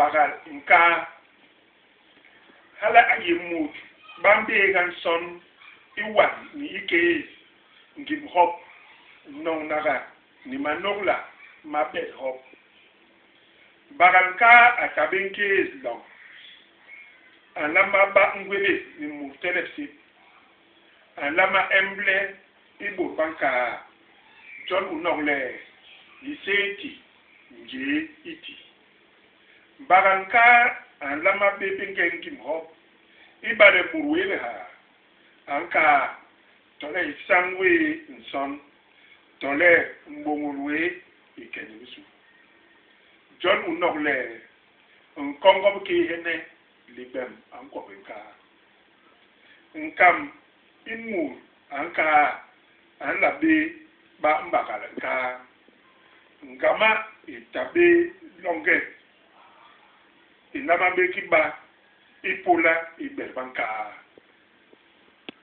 Mbagal nkaa. Hala a yé mut ba mbééga nson i wan ni i kéés ngim hop noñnaga ni manôgla ma bet hop. Mbagal nkaa a tabé nkéés loñ. A nlama ba ngwélés ni mut telepsép. A nlama emble i bôt ba nkaa. Jon u nog le, liséé ti, njéé i ti. Mbagal nkaa a nlama bé bénge ngim hop. Ibale mut wéé lihaa a nkaa tole isañ wéé nson tole mbôñôl wéé i ke ni bisu. Jon u nog le, nkongo bikééhene libem a nkwo bé nkaa. Nkam i mut a nkaa a nla bé ba mbagal nkaa. Ngama i ta bé longe, i nlama bé ki ba ipôla i bet ba nkaa.